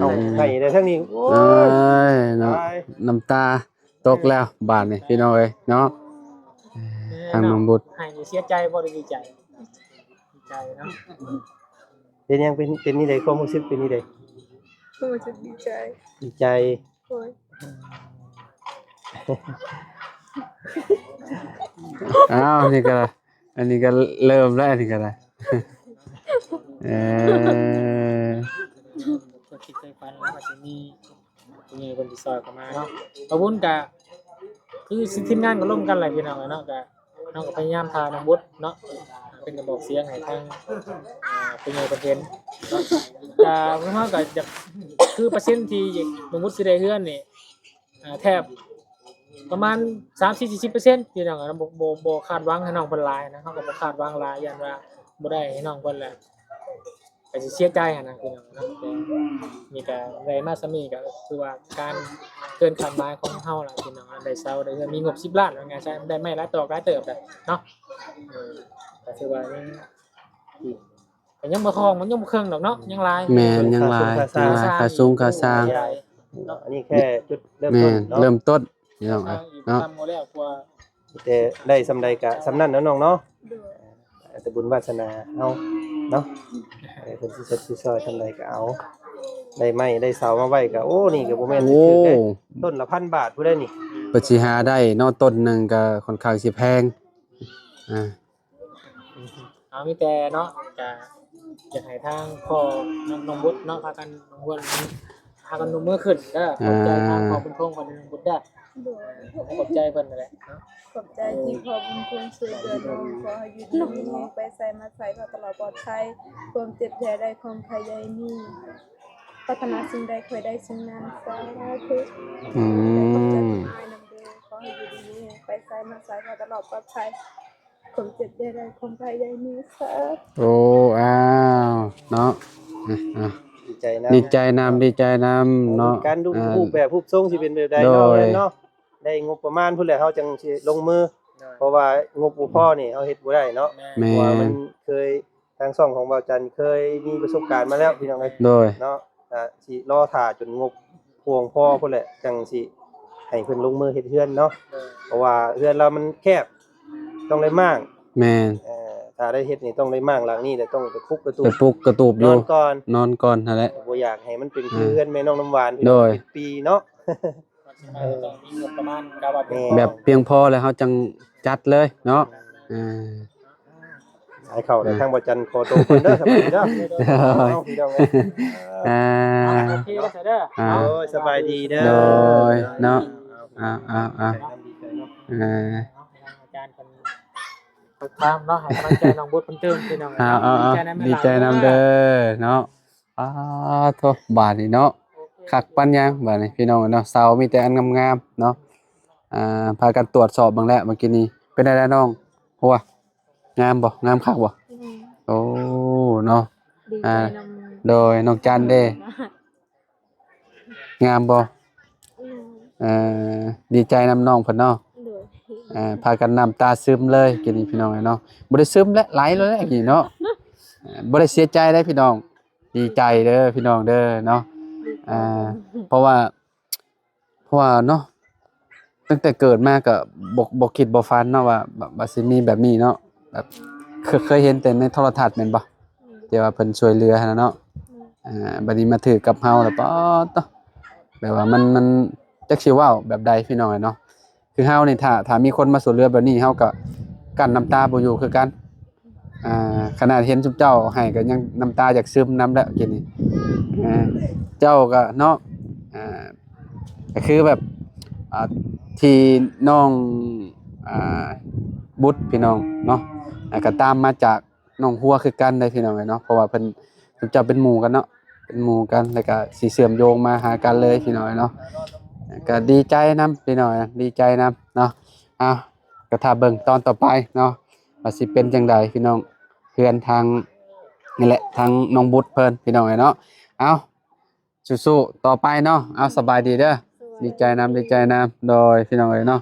ເອົາ ໄຫ້ໄດ້ທາງນີ້ ໂອ້ຍ ເອີຍເນາະ ນ້ຳຕາຕົກແລ້ວບາດນີ້ ພີ່ນ້ອງເອີຍເນາະ. ທາງນ້ອງບຸດ ໄຫ້ນີ້ເສຍໃຈບໍ່ ຫຼືດີໃຈ? ດີໃຈເນາະ. ເປັນຫຍັງ ເປັນ ເປັນນີ້ໃດ ຄວາມຮູ້ສຶກເປັນນີ້ໃດ? ຮູ້ສຶກດີໃຈ. ດີໃຈ ໂອ້ຍ ອ້າວ ນີ້ກໍ ອັນນີ້ກໍເລີ່ມແລ້ວ ອັນນີ້ກໍໄດ້ ເອີ ກໍຄິດໃສ່ຝັນວ່າຊິມີຜູ້ໃຫຍ່ເພິ່ນຊິຊ່ອຍເຂົ້າມາເນາະ. ບ່າວບຸນກະຄືຊິ ທີມງານກໍລົມກັນແຫຼະພີ່ນ້ອງເນາະ ກະ ເຮົາກໍພະຍາຍາມຖ່າຍນ້ອງບຸດເນາະ ເປັນກະບອກສຽງໃຫ້ທາງ ອ່າ ຜູ້ໃຫຍ່ເພິ່ນເຫັນເນາະ. ກະພວກເຮົາກໍຢາກ ຄືເປີເຊັນທີ່ນ້ອງບຸດຊິໄດ້ເຮືອນນີ້ ອ່າ ແທບປະມານສາມສິບ ສີ່ສິບເປີເຊັນ ພີ່ນ້ອງເນາະ. ບໍ່ ບໍ່ ບໍ່ຄາດຫວັງໃຫ້ນ້ອງເພິ່ນຫຼາຍນະ ເຮົາກໍບໍ່ຄາດຫວັງຫຼາຍ ຢ້ານວ່າບໍ່ໄດ້ໃຫ້ນ້ອງເພິ່ນແຫຼະ ກໍຊິເສຍໃຈຫັ້ນນະ ພີ່ນ້ອງເນາະ. ແຕ່ນີ້ກໍໄດ້ມາສ່ຳນີ້ກໍຖືວ່າການເກີນຄາດໝາຍຂອງເຮົາລະ ພີ່ນ້ອງເນາະ. ໄດ້ເຊົ່າ ໄດ້ເຮືອນ ມີງົບສິບລ້ານ ວ່າງ່າຍຊະ ໄດ້ໄມ້ຫຼາຍຕອກຫຼາຍເຕີບແຫຼະເນາະ. ເອີ ກໍຖືວ່າຍັງ ກໍຍັງບໍ່ທອງ ມັນຍັງບໍ່ເຄິ່ງດອກເນາະ ຍັງຫຼາຍ. ແມ່ນ ຍັງຫຼາຍ ຄ່າຊຸງຄ່າຊ່າງ ຍັງຫຼາຍ ຄ່າຊຸງຄ່າຊ່າງ ເນາະ. ອັນນີ້ແຄ່ຈຸດເລີ່ມຕົ້ນເນາະ ເລີ່ມຕົ້ນ ພີ່ນ້ອງເອີຍເນາະ. ແຕ່ໄດ້ສ່ຳໃດກະສ່ຳນັ້ນເນາະນ້ອງເນາະ. ໂດຍ ແຕ່ບຸນວາດສະໜາເຮົາເນາະ ເອີ ເພິ່ນຊິຊ່ອຍ ຊິຊ່ອຍສ່ຳໃດກະເອົາ. ໄດ້ໄມ້ໄດ້ເສົາມາໄວ້ກະ ໂອ້ ນີ້ກະບໍ່ແມ່ນຖືກເດ້ ໂອ້ ຕົ້ນລະພັນບາດພຸ້ນໃດ໋ນີ້. ເພິ່ນຊິຫາໄດ້ເນາະ ຕົ້ນໜຶ່ງກໍຄ່ອນຂ້າງຊິແພງ. ອ່າ ເອົາ ມີແຕ່ເນາະ ກະຢາກໃຫ້ທາງພໍ່ນ້ອງບຸດເນາະ ພາກັນ ນ້ອງບົດ ພາກັນນຸ່ງມືຂຶ້ນເດີ. ຂອບໃຈທາງພໍ່ບຸນຄົງ ຂອບໃຈນ້ອງບຸດເດີ. ໂດຍ ຂອບໃຈເພິ່ນນັ້ນແຫຼະເນາະ. ຂອບໃຈທີ່ພໍ່ບຸນຄົງຊ່ວຍເຫຼືອນ້ອງ. ຂໍໃຫ້ຢູ່ດີມີແຮງ ໄປໃສມາໃສຂໍຕະຫຼອດປອດໄພ. ຄວາມເຈັບຢ່າໄດ້ ຄວາມໄຂ້ຢ່າມີ. ປາດຖະໜາສິ່ງໃດ ຂໍໃຫ້ໄດ້ສິ່ງນັ້ນ. ສາທຸ. ອືມ ຂໍໃຫ້ຢູ່ດີມີແຮງ ໄປໃສມາໃສຂໍຕະຫຼອດປອດໄພ. ຄວາມເຈັບຢ່າໄດ້ ຄວາມໄຂ້ຢ່າມີ. ສາທຸ. ໂອ້ ອ້າວ ເນາະ ອ່ະ ອ່ະ ດີໃຈນຳ ດີໃຈນຳ ດີໃຈນຳເນາະ. ການດູ ອ່າ ຮູບແບບຮູບຊົງຊິເປັນແບບໃດເນາະ. ໂດຍ ເນາະ ໄດ້ງົບປະມານພຸ້ນແຫຼະ ເຮົາຈັ່ງຊິລົງມື. ໂດຍ ເພາະວ່າງົບບໍ່ພໍນີ້ເຮົາເຮັດບໍ່ໄດ້ເນາະ. ແມ່ນ ເພາະວ່າມັນເຄີຍ ທາງຊ່ອງຂອງບ່າວຈັນເຄີຍມີປະສົບການມາແລ້ວ ພີ່ນ້ອງເອີຍ. ໂດຍ ເນາະ ກະຊິລໍຖ້າຈົນງົບພຽງພໍພຸ້ນແຫຼະ ຈັ່ງຊິໃຫ້ເພິ່ນລົງມືເຮັດເຮືອນເນາະ. ໂດຍ ເພາະວ່າເຮືອນລາວມັນແຄບ ຕ້ອງໄດ້ມ້າງ. ແມ່ນ ເອີ ຖ້າໄດ້ເຮັດນີ້ຕ້ອງໄດ້ມ້າງຫຼັງນີ້ແຫຼະ ຕ້ອງໄປປຸກກະຕູບ ໄປປຸກກະຕູບຢູ່ ນອນກ່ອນ ນອນກ່ອນຫັ້ນແຫຼະ. ບໍ່ຢາກໃຫ້ມັນເປັນຄືເຮືອນແມ່ນ້ອງນ້ຳຫວານ ໂດຍ ເປັນປີເນາະ. ເອີ ຕ້ອງມີງົບປະມານ ກະວ່າ ແມ່ນ ແບບພຽງພໍແລ້ວເຮົາຈັ່ງຈັດເລີຍເນາະ. ອ່າ ສາຍເຂົ້າແລ້ວ ອ່າ ທາງບ່າວຈັນຂໍຕົວກ່ອນເດີ. ສະບາຍດີເດີ ໂດຍ ພີ່ນ້ອງເອີຍ. ອ່າ ໂອເຄເດີ ອ່າ ໂດຍ ສະບາຍດີເດີ ໂດຍ ເນາະ. ອ່າ ອ່າ ອ່າ ອ່າ ເນາະ ດີໃຈເນາະ. ອ່າ ອາຈານເພິ່ນ ເພິ່ນຖາມເນາະ ໃຫ້ກຳລັງໃຈນ້ອງບົດເພິ່ນຕື່ມ ພີ່ນ້ອງເອີຍ. ອ່າ ເນາະ ອ່າ ດີໃຈນຳເດີ ດີໃຈນຳເດີເນາະ. ອ່າ ໂທ້ ບາດນີ້ເນາະ ໂອເຄ ຄັກປານຫຍັງບາດນີ້ ພີ່ນ້ອງເອີຍເນາະ. ເສົາມີແຕ່ອັນງາມໆເນາະ. ອ່າ ພາກັນຕວດສອບເບິ່ງແລ້ວເມື່ອກີ້ນີ້ ເປັນໃດລະນ້ອງ ຫົວ ງາມບໍ່? ງາມຄັກບໍ່? ງາມ. ໂອ້ ເນາະ ດີໃຈ ອ່າ ນຳ ໂດຍ ນ້ອງຈັນເດ້ ງາມບໍ່? ງາມ. ເອີ ດີໃຈນຳນ້ອງເພິ່ນເນາະ. ໂດຍ ອ່າ ພາກັນນ້ຳຕາຊຶມເລີຍກີ້ນີ້ ພີ່ນ້ອງເອີຍເນາະ. ບໍ່ໄດ້ຊຶມແຫຼະ ໄຫຼແລ້ວແຫຼະກີ້ເນາະ. ເອີ ບໍ່ໄດ້ເສຍໃຈເດ້ພີ່ນ້ອງ ດີໃຈເດີພີ່ນ້ອງເດີເນາະ. ອ່າ ເພາະວ່າ ເພາະວ່າເນາະ ຕັ້ງແຕ່ເກີດມາກໍບໍ່ ບໍ່ຄິດບໍ່ຝັນເນາະວ່າ ແບບວ່າຊິມີແບບນີ້ເນາະ. ແບບເຄີຍ ເຄີຍເຫັນແຕ່ໃນໂທລະທັດແມ່ນບໍ່? ແມ່ນ. ທີ່ວ່າເພິ່ນຊ່ວຍເຫຼືອຫັ້ນນະເນາະ. ແມ່ນ. ອ່າ ບັດນີ້ມາຖືກກັບເຮົາແລ້ວ ປາດໂທ້ ແບບວ່າມັນ ມັນ ຈັກຊິເວົ້າແບບໃດ ພີ່ນ້ອງເອີຍເນາະ. ຄືເຮົານີ້ ຖ້າ ຖ້າມີຄົນມາຊ່ວຍເຫຼືອແບບນີ້ ເຮົາກໍກັ້ນນ້ຳຕາບໍ່ຢູ່ຄືກັນ. ອ່າ ຂະໜາດເຫັນຊຸມເຈົ້າໄຫ້ກໍຍັງນ້ຳຕາຢາກຊຶມນຳແຫຼະກີ້ນີ້. ອ່າ ເຈົ້າກໍເນາະ ອ່າ ກໍຄືແບບ ອ່າ ທີ່ນ້ອງ ອ່າ ບຸດ ພີ່ນ້ອງເນາະ ແລ້ວກໍຕາມມາຈາກນ້ອງຫົວຄືກັນເດ້ ພີ່ນ້ອງເອີຍເນາະ. ເພາະວ່າເພິ່ນ ເຈົ້າເປັນໝູ່ກັນເນາະ ເປັນໝູ່ກັນ ແລ້ວກໍຊິເຊື່ອມໂຍງມາຫາກັນເລີຍ ພີ່ນ້ອງເອີຍເນາະ. ກໍດີໃຈນຳ ພີ່ນ້ອງເອີຍ ດີໃຈນຳເນາະ. ເອົາ ກໍຖ້າເບິ່ງຕອນຕໍ່ໄປເນາະ ວ່າຊິເປັນຈັ່ງໃດ ພີ່ນ້ອງ. ເຮືອນທາງ ນີ້ແຫຼະ ທາງນ້ອງບຸດເພິ່ນ ພີ່ນ້ອງເອີຍເນາະ. ເອົາ ສູ້ໆຕໍ່ໄປເນາະ. ເອົາ ສະບາຍດີເດີ ສະບາຍດີ ດີໃຈນຳ ດີໃຈນຳ ໂດຍ ພີ່ນ້ອງເອີຍເນາະ.